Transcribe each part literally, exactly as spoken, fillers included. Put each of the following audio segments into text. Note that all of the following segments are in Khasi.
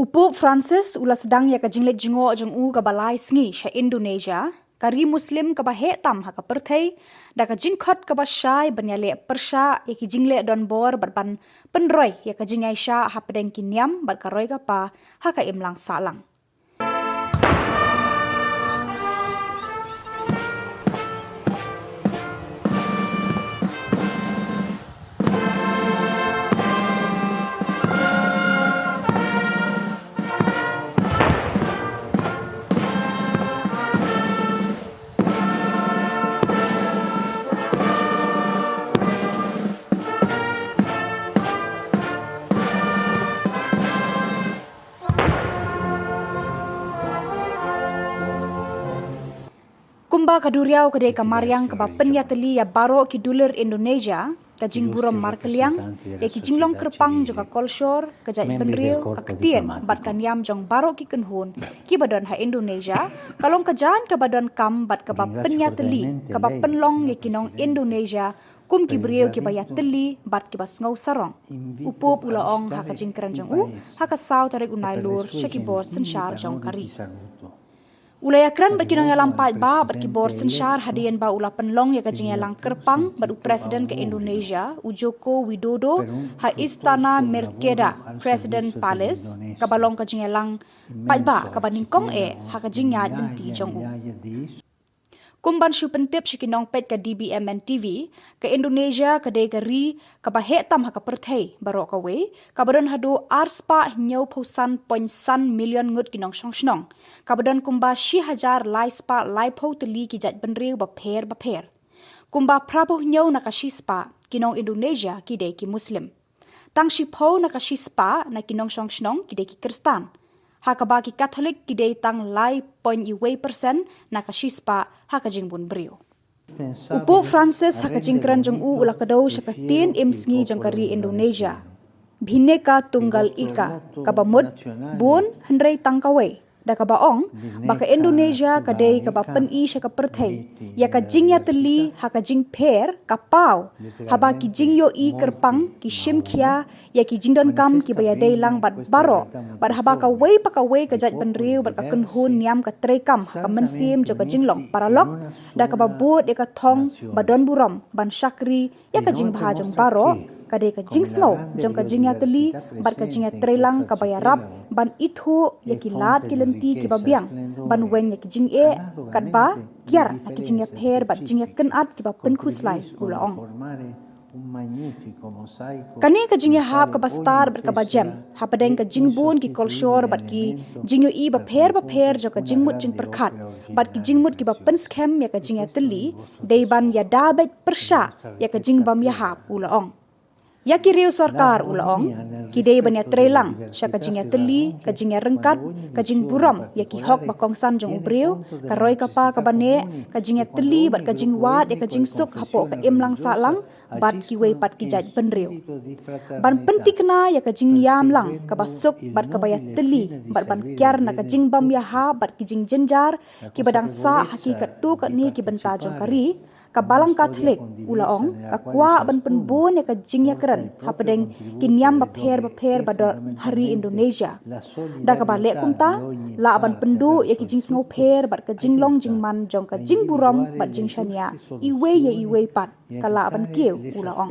U Pope Francis u la sdang ïa ka jingleit jngoh jong u kaba lai sngi sha Indonesia, ka ri Muslim kaba heh tam ha ka pyrthei, da ka jingkhot kaba shai ban ïaleh pyrshah ïa ki jingleh donbor bad ban pynroi ïa ka jingïaishah hapdeng ki niam bad ka roi ka par ha ka imlang sahlang. Kumba ka duriaw ka dei ka mariang kaba pynïatylli ïa baroh ki dulir Indonesia, ka jingburom markylliang ïa ki jinglong kyrpang jong ka kolshor, ka jaitbynriew, ka ktien bad ka niam jong baroh ki kynhun kiba don ha Indonesia, ka long ka jaiñ kaba donkam bad kaba pynïatylli, kaba pynlong ïa ki nong Indonesia kum ki briew kiba ïatylli bad kiba sngew sarong. U Pope u la ong ha ka jingkren jong u ha ka saw tarik u Nailur sha ki bor synshar jong ka ri. U la ïakren bad ki nongïalam paidbah bad ki bor synshar hadien ba u la pynlong ïa ka jingïalang kyrpang bad u President ka Indonesia, u Joko Widodo, ha Istana Merdeka, President Palace, kaba long ka jingïalang paidbah kaba nyngkong eh ha ka jingïaid lynti jong u. Kum ban shu pyntip sha ki nongpeit ka D B M N T V, ka Indonesia ka dei ka ri kaba heh tam ha ka pyrthei baroh kawei, kaba don haduh arspah hynñiewphew san point san million ngut ki nongshong shnong, kaba don kumba shi hajar laispah laiphew tylli ki jaitbynriew bapher bapher. Kumba phraphew hynñiew na ka shispah ki nong Indonesia ki dei ki Muslim. Tang shiphew na ka shispah na ki nongshong shnong ki dei ki Khristan, ha kaba ki Katholik ki dei tang lai point wei persen na ka shispah ha ka jingbun briew. U Pope Francis ha ka jingkren jong u u la kdew sha ka ktien im sngi jong ka ri Indonesia, Bhinneka Tunggal Ika, kaba mut bun hynrei tang kawei, da kaba ong ba ka Indonesia ka dei kaba pyni sha ka pyrthei ïa ka jingïatylli ha ka jingpher, ka paw, haba ki jingïohi kyrpang ki shim khia ïa ki jingdonkam kiba ïadei lang bad baroh, bad haba kawei pa kawei ka jaitbynriew bad ka kynhun niam ka treikam ha ka mynsiem jong ka jinglong paralok, da kaba bud ïa ka thong ba donburom ban shakri ïa ka jingbha jong baroh, ka dei ka jingsngew jong ka jingïatylli bad ka jingïatreilang kaba ïarap ban ithuh ïa ki lad ki lynti kiba biang, ban weng ïa ki jingeh, katba kiar na ki jingïapher bad jingïakynad kiba pynkhuslai, u la ong. Kane ka jingïahap kaba stad bad kaba jem hapdeng ka jingbun ki kolshor bad ki jingïohi bapher bapher jong ka jingmut jingpyrkhat bad ki jingmut kiba pynskhem ïa ka jingïatylli, dei ban ïada beit pyrshah ïa ka jingbym ïahap, u la ong. Ïa ki riew sorkar, u la ong, ki dei ban ïatreilang sha ka jingïatylli, ka jingïaryngkat, ka jingburom ïa ki hok ba kongsan jong u briew, ka roi ka par kaba neh, ka jingïatylli bad ka jingwad ïa ka jingsuk hapoh ka imlang sahlang bad kiwei pat ki jaitbynriew. Ban pyntikna ïa ka jingïam lang kaba suk bad kaba ïatylli bad ban kiar na ka jingbym ïahap bad ki jingjynjar kiba dang sah ha ki katto katne ki bynta jong ka ri, ka Balang Katholik, u la ong, ka kwah ban pynbun ïa ka jingïakren hapdeng ki niam bapher bapher ba don ha ri Indonesia. Da kaba leh kumta, lah ban pynduh ïa ki jingsngewpher bad ka jinglong jingman jong ka jingburom bad jingshaniah iwei ïa iwei pat, ka lah ban kiew, u la ong.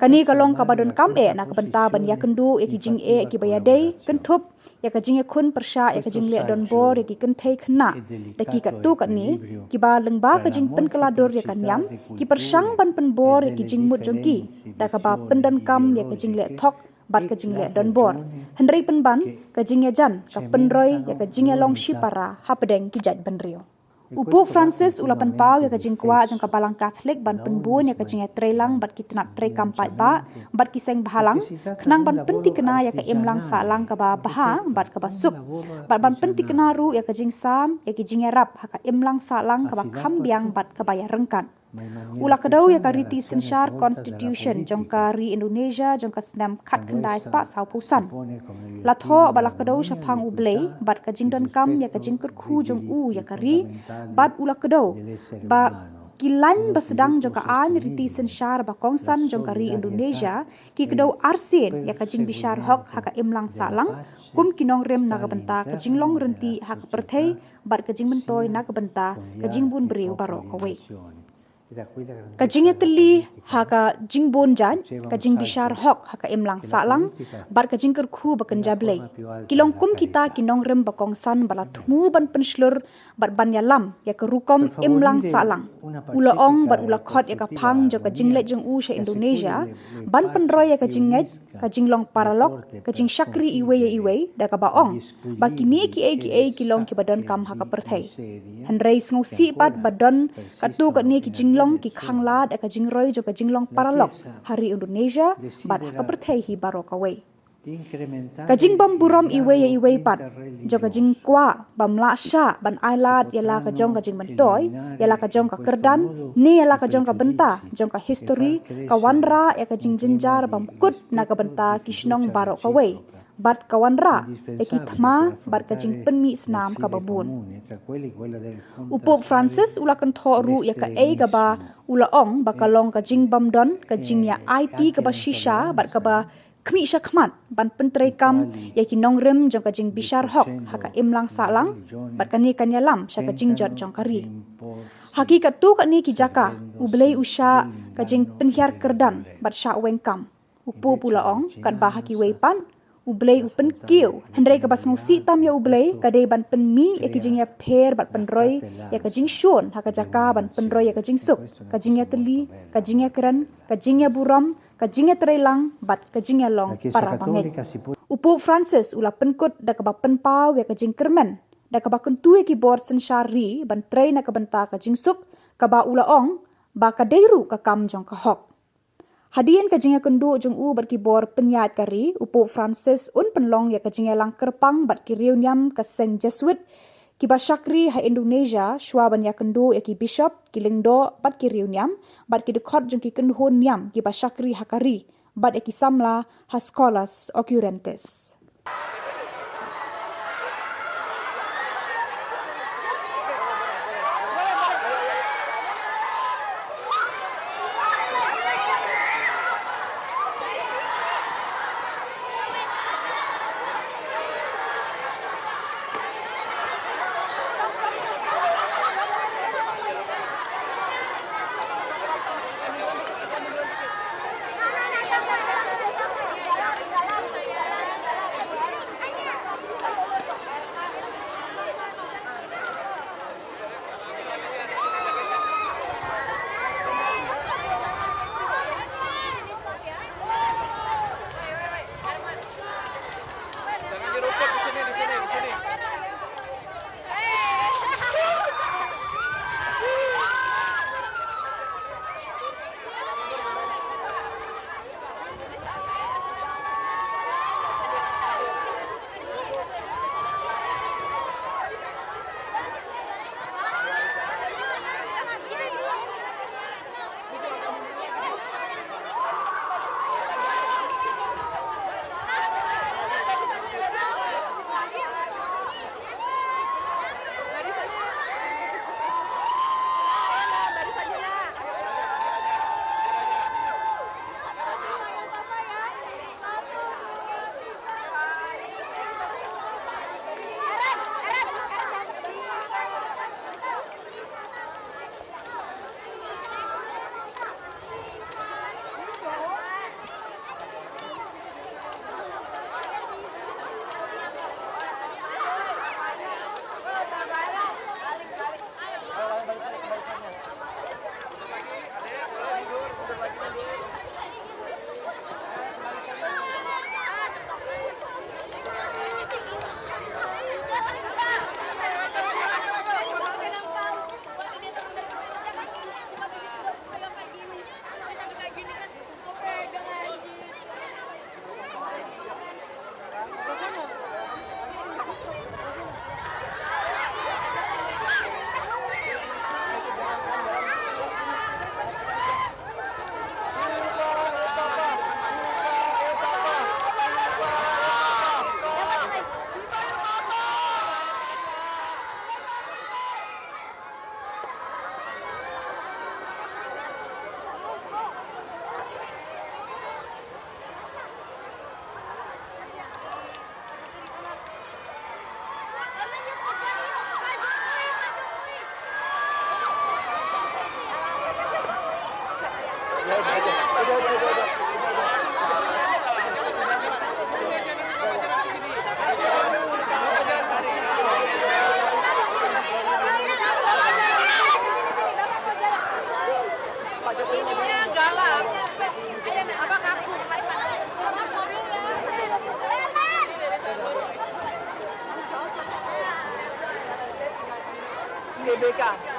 Kane ka long kaba donkam eh na ka bynta ban ïakynduh ïa ki jingeh kiba ïadei, kynthup ïa ka jingïakhun pyrshah ïa ka jingleh donbor ïa ki kynthei khynnah da ki katto katne, kiba lyngba ka jingpynkylla dur ïa ka niam, ki pyrshang ban pynbor ïa ki jingmut jong ki da kaba pyndonkam ïa ka jingleh thok bad ka jingleh donbor, hynrei pynban ka jingïajan ka pynroi ïa ka jingïalong shipara hapdeng ki jaitbynriew. U Pope Francis u la pynpaw ïa ka jingkwah jong ka Balang Katholik ban pynbun ïa ka jingïatreilang bad ki tnat treikam paidbah bad ki seng bhalang, khnang ban pyntikna ïa ka imlang sahlang kaba bha bad kaba suk, bad ban pyntikna ruh ïa ka jingsam ïa ki jingïarap ha ka imlang sahlang kaba kham biang bad kaba ïaryngkat. U la kdew ïa ka riti synshar constitution jong ka ri Indonesia jong ka snem khatkhyndai spah sawphew san. La thoh ba la kdew shaphang U Blei bad ka jingdonkam ïa ka jingkyrkhu jong u ïa ka ri, bad u la kdew ba Ki lain ba sdang jong ka aiñ riti synshar ba kongsan jong ka ri Indonesia ki kdew arsien ïa ka jingbishar hok ha ka imlang sahlang kum ki nongrim na ka bynta ka jinglong rynti ha ka pyrthei bad ka jingmyntoi na ka bynta ka jingbun briew baroh kawei. Ka jingïatylli ha ka jingbun jait, ka jingbishar hok ha ka imlang sahlang bad ka jingkyrkhu ba kynja blei ki long kum kita ki nongrim ba kongsan ba la thmu ban pynshlur bad ban ïalam ïa ka rukom imlang sahlang. U la ong bad u la khot ïa ka phang jong ka jingleit jong u sha Indonesia ban pynroi ïa ka jingngeit, ka jinglong paralok, ka jingshakri iwei ïa iwei, da kaba ong ba kine kiei kiei ki long kiba donkam ha ka pyrthei. Hynrei sngewsih pat ba don katto katne ki jinglong ki khanglad ïa ka jingroi jong ka jinglong paralok ha ri Indonesia bad ha ka pyrthei hi baroh kawei. Ka jingbym burom iwei ïa iwei pat jong ka jingkwah bym lah shah ban ailad ïa la ka jong ka jingmyntoi, ïa la ka jong ka kyrdan ne ïa la ka jong ka bynta jong ka histori ka wanrah ïa ka jingjynjar bym kut na ka bynta ki shnong baroh kawei bad ka wanrah ïa ki thma bad ka jingpynmih snam kaba bun. U Pope Francis u la kynthoh ruh ïa kaei kaba u la ong ba ka long ka jingbymdon ka jingïa aiti kaba shisha bad kaba khmih shakhmat ban pyntreikam ïa ki nongrim jong ka jingbishar hok ha ka imlang sahlang bad kane kan ïalam sha ka jingjot jong ka ri. Ha ki katto katne ki jaka U Blei u shah ka jingpynhiar kyrdan bad shah weng kam. U Pope u la ong katba ha kiwei pat U Blei u pynkiew. Hynrei kaba sngewsih tam ïa U Blei ka dei ban pynmih ïa ki jingïapher bad pynroi ïa ka jingshun ha ka jaka ban pynroi ïa ka jingsuk, ka jingïatylli, ka jingïakren, ka jingïaburom, ka jingïatreilang bad ka jingïalong para bangeit. U Pope Francis u la pynkut da kaba pynpaw ïa ka jingkyrmen da kaba kyntu ïa ki bor synshar ri ban trei na ka bynta ka jingsuk kaba u la ong ba ka dei ruh ka kam jong ka hok. Hadien ka jingïakynduh jong u bad ki bor pynïaid ka ri, u Pope Francis un pynlong ïa ka jingïalang kyrpang bad ki riewniam ka seng Jesuit kiba shakri ha Indonesia, shwa ban ïakynduh ïa ki bishop, ki lyngdoh bad ki riewniam bad ki dkhot jong ki kynhun niam kiba shakri ha ka ri bad ïa ki samla ha Scholas Occurrentes. Beka.